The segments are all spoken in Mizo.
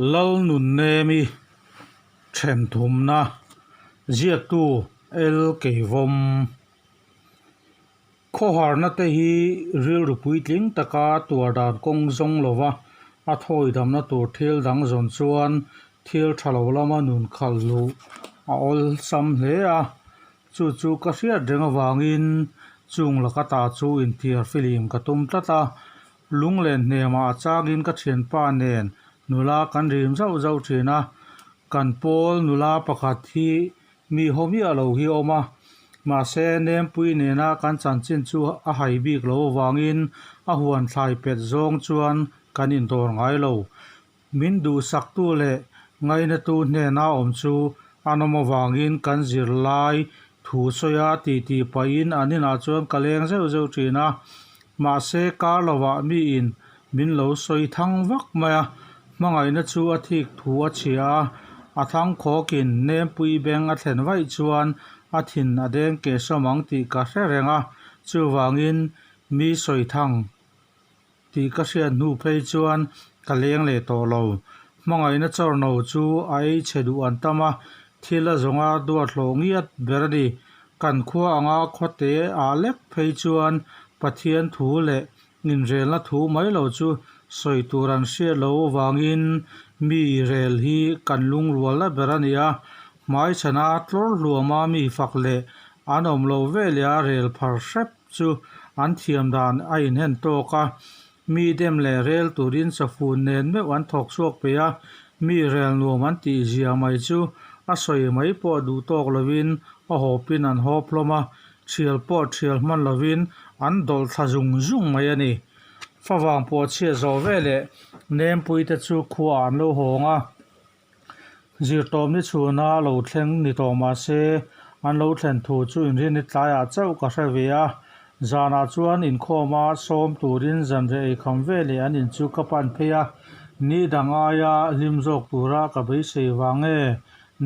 Lalnunnemi Thenthumna Ziaktu L Keivawm Khawharna te hi rilru puitling taka tuar dan kawng zawng lova a thawi damna tur thil dang zawn chuan thil tha lo lama nun khalh luh a awlsam hle a, chu chu ka hriat reng avangin chung laka ta chu inthiar filim ka tum tlat a. Lunglen hnemah a changin ka thianpa nen nula kan rim zauh zauh thin a, kan pawl nula pakhat hi mi haw miah lo hi a awm a, mahse Nempui nena kan chanchin chu a hai bik lo avangin a huan thlai pet zawng chuan kan indawr ngai lo. Min duhsaktu leh ngainatu hnena awm chu an awm avangin kan zirlai thu sawia titi pahin an inah chuan ka leng zeuh zeuh thin a. Mahse kar lovah miin min lo sawi thang vak mai a, hmangaihna chu a thik thu a chhia a, a thang khawkin Nempui beng a thlen vaih chuan a thin a deng keh sawm ang tih ka hre reng a, chuvangin mi sawi thang Tih ka hriat hnu phei chuan ka leng leh tawh lo. Hmangaihna chawrno chu a ei chhe duh an tam a, thil a zawnga duat hlawh ngiat ber a ni. Kan khua anga khawte ah lek phei chuan Pathian thu leh inrelna thu mai lo chu sawi tur an hriat loh avangin mi rel hi kan lungrual la ber a ni a. Hmaichhana tlawr hluama mi fak leh an awm lo veleh a rel phar hrep chu an thiam dan a inhen tawk a, mi dem leh rel turin safun nen meuh an thawk chhuak peih a, mi rel nuam an tih zia mai chu a sawi mai pawh duh tawk lovin a hawpin an hawp hlawm a, thial pawh thial hman lovin an dawlh thla zung zung mai a ni. Favang pawh chhiat zawh veleh Nempuite chu khuaah an lo hawng a. Zirtawmni chhuna lo thleng ni tawh mah se, an lo thlen thu chu inrinni tlaiah chauh ka hre ve a. Zanah chuan inkhawma sawm turin zanriah eikham veleh an in chu ka pan phei a, ni dang aia hlim zawk tura ka beisei vang nge?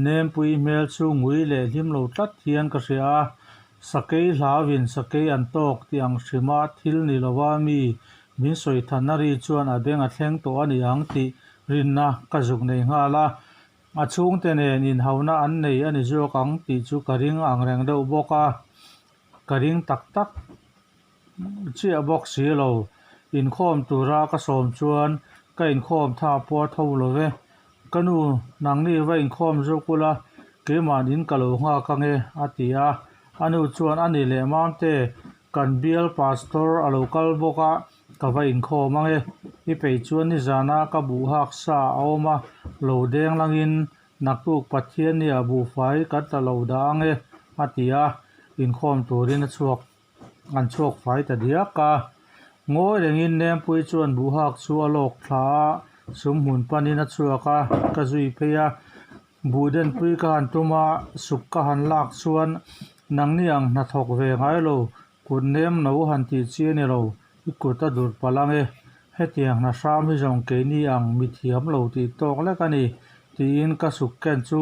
Nempui hmel chu ngui leh hlim lo tlat hian ka hria a, sakei hlauvin sakei an tawk tih ang hrima thil ni lova mi min sawi thanna ri chuan a beng a thleng tawh a ni ang tih Rinna ka zuk nei nghal a, a chhungte nen inhauna an nei a ni zawk ang tih chu ka ring ang reng deuh bawk a, ka ring tak tak chiah bawk si lo. Inkhawm tura ka sawm chuan ka inkhawm tha pawh a tho lo ve. Ka nu, nangni va inkhawm zawk ula, keimahn in ka lo nghak ange, a ti a. A nu chuan a ni leh mamte, Kan bial pastor a lo kal bawk a, ka va inkhawm ang e. I peih chuan nizana ka buh hak sa a awm a, lo deng langin naktuk Pathiannia buhfai kan tla lo dah ang e, a ti a, inkhawm turin a chhuak an chhuak fai ta diak a. Ngawi rengin Nempui chuan buh hak chu a lawk thla a, sumhmun panin a chhuak a, ka zui phei a. Buh denpui ka han tum a, suk ka han lak chuan nangni ang hnathawk ve ngai lo, kut nem no han tih chi a ni lo, i kut a dur palh ang e. Hetiang hna hram hi zawng keini ang mi thiam lo tih tawk lek a ni, tiin ka suk ken chu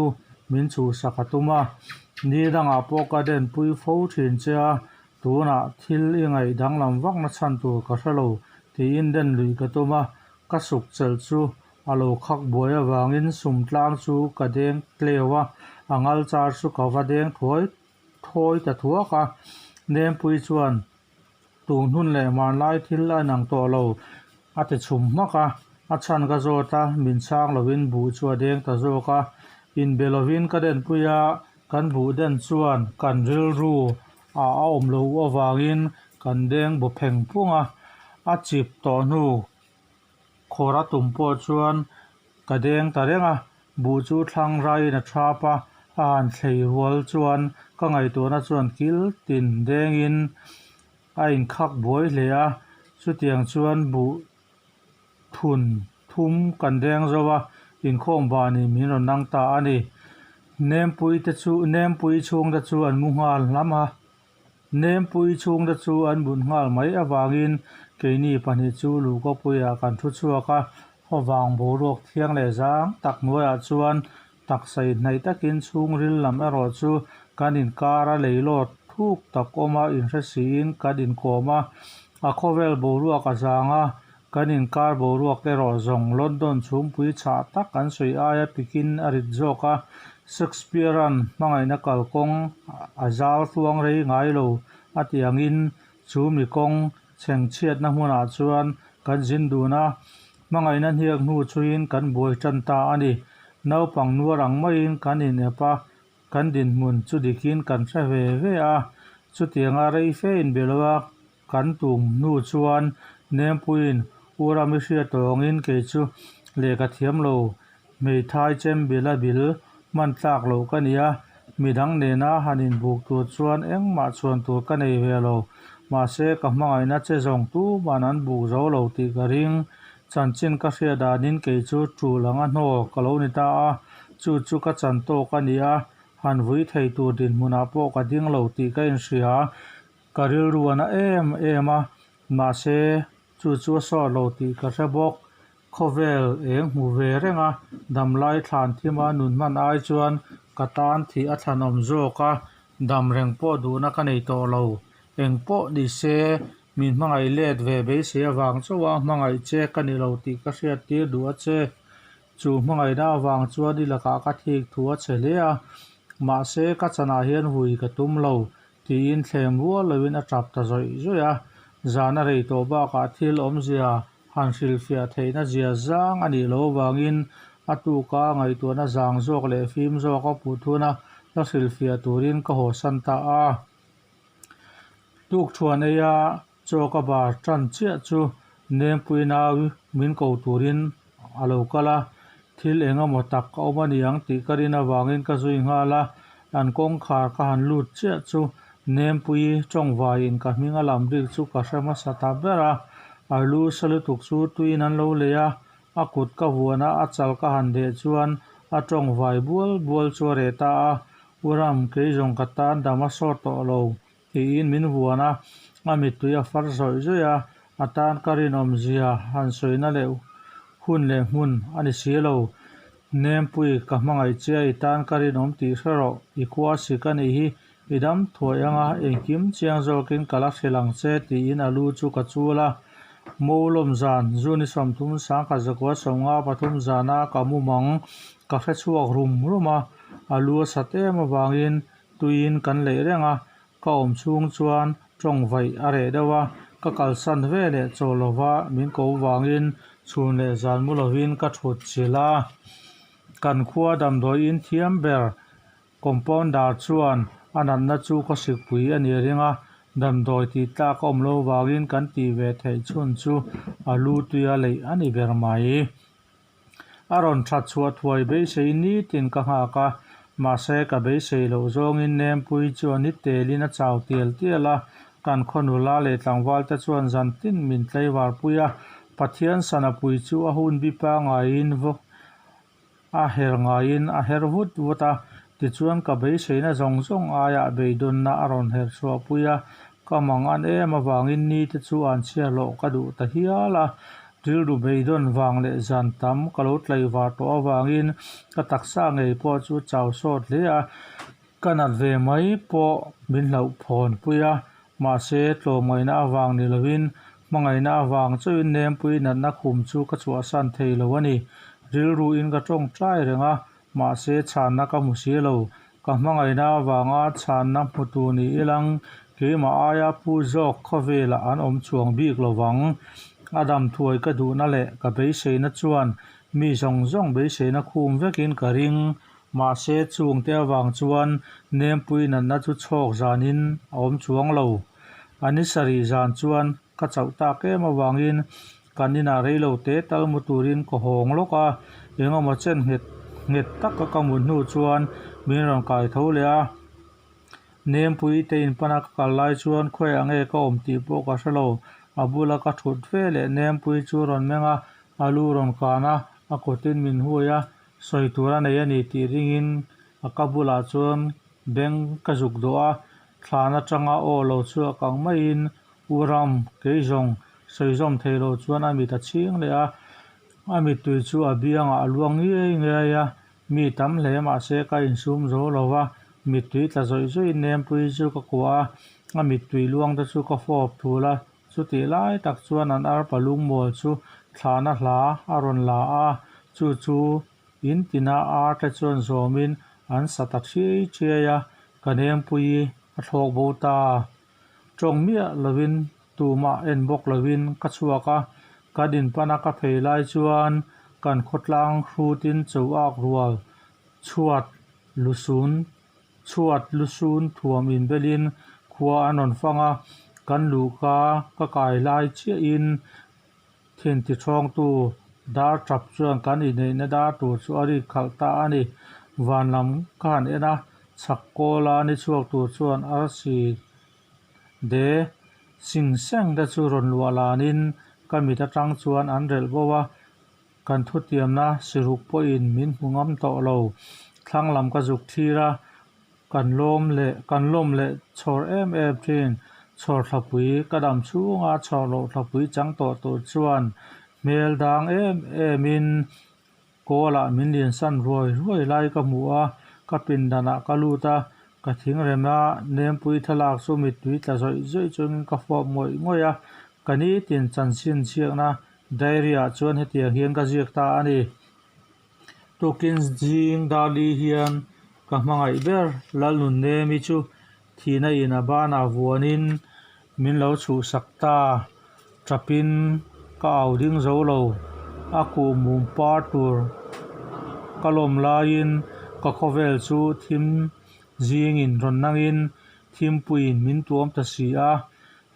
min chhuhsak a tum a. Ni dangah pawh ka denpui fo thin che a, tunah thil i ngaih danglam vak na chhan tur ka hre lo, tiin den luih ka tum a, ka suk chelh chu A lo khak buai avangin sum tlang chu ka deng tleu a, a ngal char chu ka va deng thuai thawi ta thuak a. Nempui chuan tun hun leh hmanlai thil a inang tawh lo a ti chhum hmak a, a chhan ka zawt a, min chhang lovin buh chu a deng ta zawk a. Inbe lovin ka denpui a, kan buh den chuan kan rilru a awm loh avangin kan deng bu pheng phung a, a chip tawh hnu Khawr a tum pawh chuan ka deng ta reng a, buh chu thlang raiin a thap a, a han thlei rual chuan ka ngaihtuahna chuan kil tin dengin a inkhak buai hle a, chutiang chuan buh thun thum kan deng zo a, inkhawm banin min rawn nang ta a ni. Nempui te chu Nempui chhungte chu an mu nghal hlam a. Nempui chhungte chu an bun nghal mai avangin keini pahnih chu luhkawpuiah kan thu chhuak a, Khuavang boruak thiang leh zang tak hnuaiah chuan taksa inhnaih takin chhungril lam erawh chu kan inkara leilawt thuk tak awma inhre siin kan inkawm a. A khawvel boruak a zang a, kan inkar boruak erawh zawng London chhumpui chhah tak an sawi aia pikin a rit zawk a. Shakespeare-a'n hmangaihna kalkawng a zal tluang rei ngai lo a tih angin chu mi kawng chhengchhiatna hmunah chuan kan zin dun a, hmangaihna hniak hnu chhuiin kan buai tan ta a ni. Naupang nuar ang maiin kan inep a, kan dinhmun chu dikin kan hre ve ve a. Chutianga rei fe inbe loa kan tum hnu chuan Nempuiin U Rami hriat tawngin kei chu lehkha thiam lo Hmeithai chembila bil hman tlak loh ka ni a, midang nena han inbuk tur chuan engmah chhuan tur ka nei ve lo. Mahse, ka hmangaihna che zawng tuman an buk zo lo tih ka ring. Chanchin ka hriat danin kei chu tul anga hnawl ka lo ni ta a, chu chu ka chan tawk a ni a, han vui thei tur dinhmunah pawh ka ding lo tih ka inhria. Ka rilru a na em em a, mahse, chu chu a sawt lo tih ka hre bawk. Khawvel eng hmu ve reng a, damlai thlan thima nun hman ai chuan ka tan thih a thlanawm zawk a, dam reng pawh duhna ka nei tawh lo. Eng pawh ni se, min hmangaih let ve beisei avang chauha hmangaih che ka ni lo tih ka hriat tir duh a che. Chu hmangaihna avang chuan i lakah ka thik thu a che hle a, mahse ka chanah hian vui ka tum lo. Tiin thlem rual loin a tap ta zawih zawih a, zan a rei tawh bakah thil awmzia han hrilhfiah theihna zia zang a nih loh avangin a tuka ngaihtuahna zang zawk leh fim zawk a put huna hla hrilhfiah turin ka hawsan ta a. Tukthuan eia chaw ka bar tan chiah chu Nengpui nau min ko turin a lo kal a, thil eng emaw tak a awm a ni ang tih ka rin avangin ka zui nghal a, an kawngkhar ka han lut chiah chu Nempui tawngvaiin ka hming a lam bik chu ka hre hmasa ta ber a, a lu sa lutuk chu tuiin an lo lei a, a kut ka vuan a, a chal ka han deh chuan a tawngvai bual bual chu a reh ta a, U Ram, kei zawng ka tan dam a sawt tawh lo, tiin min vuan a, a mittui a far zawih zawih a, a tan ka rinawmzia han sawina leh hun leh hmun a ni si lo. Nempui, ka hmangaih che a, i tan ka rinawm tih hre rawh, i khua sik a nih hi, i dam thuai anga engkim chiang zawkin ka la hrilh ang che tiin a lu chu ka chul a. Mawlawm zan, June 30 sangkhat zakua 53 zana ka mumang ka hre chhuak rum rum a, a lu a sat em avangin Tuiin kan leih reng a, ka awm chhung chuan tawng vaih a reh deuh a, ka kalsan ve leh chaw lova min ko vangin chhun leh zan mu lovin ka thut chilh a. Kan khua damdawiin thiam ber compounder chuan a natna chu khawsikpui a nih ring a, damdawi tih tlak a awm lo vangin kan tih ve theih chhun chu a lu tuia leih a ni ber mai. A rawn that chhuah thuai beisei nitin ka nghak a, mahse ka beisei loh zawngin Nempui chu a ni telin a chau tial tial a, kan khaw nula leh tlangval te chuan zan tin min tlaivar pui a, Pathian sana pui chu a hun bi pangaiin a her ngaiin a her vut vut a, tichuan ka beiseina zawng zawng aiah beidawnna a rawn her chhuah pui a, ka mang an em avangin ni te chu an chhiar loh ka duh ta hial a, Rilru beidawn vang leh zan tam ka lo tlaivar tawh avangin ka taksa ngei pawh chu chau sawt hle a, ka nat ve mai pawh min hlauh phawn pui a, mahse tlawmngaihna avang ni lovin hmangaihna avang chauhin Nempui natna khum chu ka chhuahsan thei lo a ni. Rilruin ka tawngtai reng a, mahse chhanna ka hmu si lo. Ka hmangaihna avanga chhanna hmutu ni ilang keimah aia pu zawk khawvelah an awm chuang bik lo vang. A dam thuai ka duhna leh ka beiseina chuan mi zawng zawng beiseina khum vekin ka ring. Mahse chungte avang chuan Nempui natna chu chhawk zanin a awm chuang lo. A ni sarih zan chuan Ka chauh tak em avangin kan inah reilo te tal mu turin ka hawng lawk a, engemaw chen nghet nghet taka ka mut hnu chuan min rawn kai tho leh a. Nempui te inpana ka kal lai chuan khawiah nge ka awm tih pawh ka hre lo, a bula ka thut ve leh Nempui chu rawn meng a, a lu rawn kan a, a kutin min hui a, sawi tur a nei a ni tih ringin a ka bulah chuan beng ka zuk dawh a, thlan atanga aw lo chhuak ang maiin U Ram, kei zawng sawi zawm thei lo chuan a mit a chhing leh a. A mittui chu a biangah a luang ngiai ngiai a, mi tam hle mahse ka insum zo lo va, mittui tla zawih zawih Nempuii chu ka kuah a, a mittui luang te chu ka fawp thul a, chutih lai tak chuan an arpa lungmual chu thlahna hla a rawn la a, chu chu in tina ar te chuan zawmin an sa ta thiai thiai a, ka Nempuii a thlawk bo ta. Tawng miah lovin tumah en bawk lovin ka chhuak a, ka din pana ka phei lai chuan kan khawtlang hrutin cho ak rual chhuat lusun chhuat lusun thuam inbelin khua an rawn fang a, kan luhka ka kai lai chiahin thin tithawngtu dar tap chuan kan inneihna dar tur chu a rik khalh ta a ni. Van lam ka han en a, chhak kawla ni chhuak tur chuan arsi de sing seng te chu rawn luah lanin ka mit atang chuan an relh bo a, kan thutiamna siruk pawhin min hmu ngam tawh lo. Thlang lam ka zuk thlir a, Kan lawm leh kan lawm leh chhawr em em thin. Chhawr thlapui ka dam chhunga chhawr loh thlapui chang tawh tur chuan hmel dang em emin kawlah min liansan ruai ruai lai ka hmu a, ka pindanah ka lut a, ka thingrema nempui thlalak chu mittui tla zawih zawih chungin ka fawp ngawih ngawih a, ka nitin chanchin chhiakna diary ah chuan hetiang hian ka ziak ta a ni. Tukin zing Dali hian ka hmangaih ber Lalnunnemi chu thihna in a banah vuanin min lo chhuhsak ta. Tapin ka au ding zo lo, a kuh mum par tur ka lawm laiin ka khawvel chu thim zingin rawn nangin thimpuiin min tuam ta si a.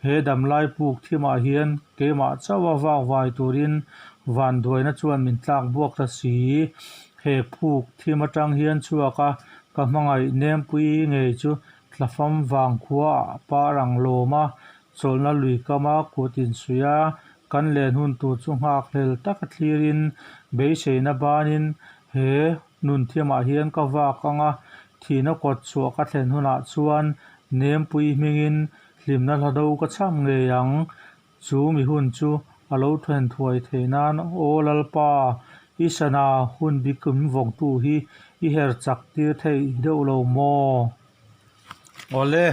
He damlai puk thimah hian keimah chauha vak vai turin vanduaina chuan min tlak buak ta si. He phuk thim atang hian chhuak a, ka hmangaih Nempui ngei chu Tlafam vang khuaah par ang lawm a, chawlhna lui kama kut insuih a, kan len hun tur chu nghakhlel taka thlirin beiseina banin he nun thimah hian ka vak ang a, thihna kawt chhuah ka thlen hunah chuan Nempui hmingin Hlimna hla do ka chham ngei ang. Chu mi hun chu a lo then thuai theih nan Aw Lalpa, i sana hun bikim vawngtu hi i her chak tir thei deuh lo maw? Awle,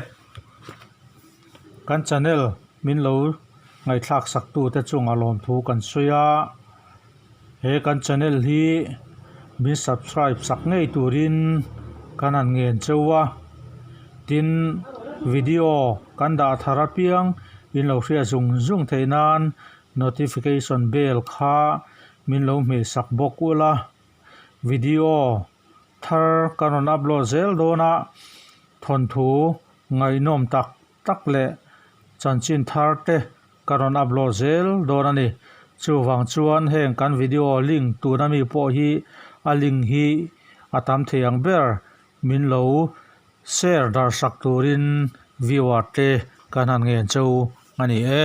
kan channel min lo ngaihthlak sak tute chungah lawmthu kan sawi a, he kan channel hi min subscribe sak ngei turin kan han ngen cheu a, tin video kan dah thar apiang in lo hriat zung zung theih nan notification bell kha min lo hmeh sak bawk ula, video thar kan rawn upload zel dawn a, thawnthu ngaihnawm tak tak leh chanchin thar te ka rawn upload zel dawn a ni. Chuvang chuan heng kan video link tuna mi pawh hi a link hi a tam thei ang ber min lo share darhsak turin viewer te kan han ngen cheu a ni e.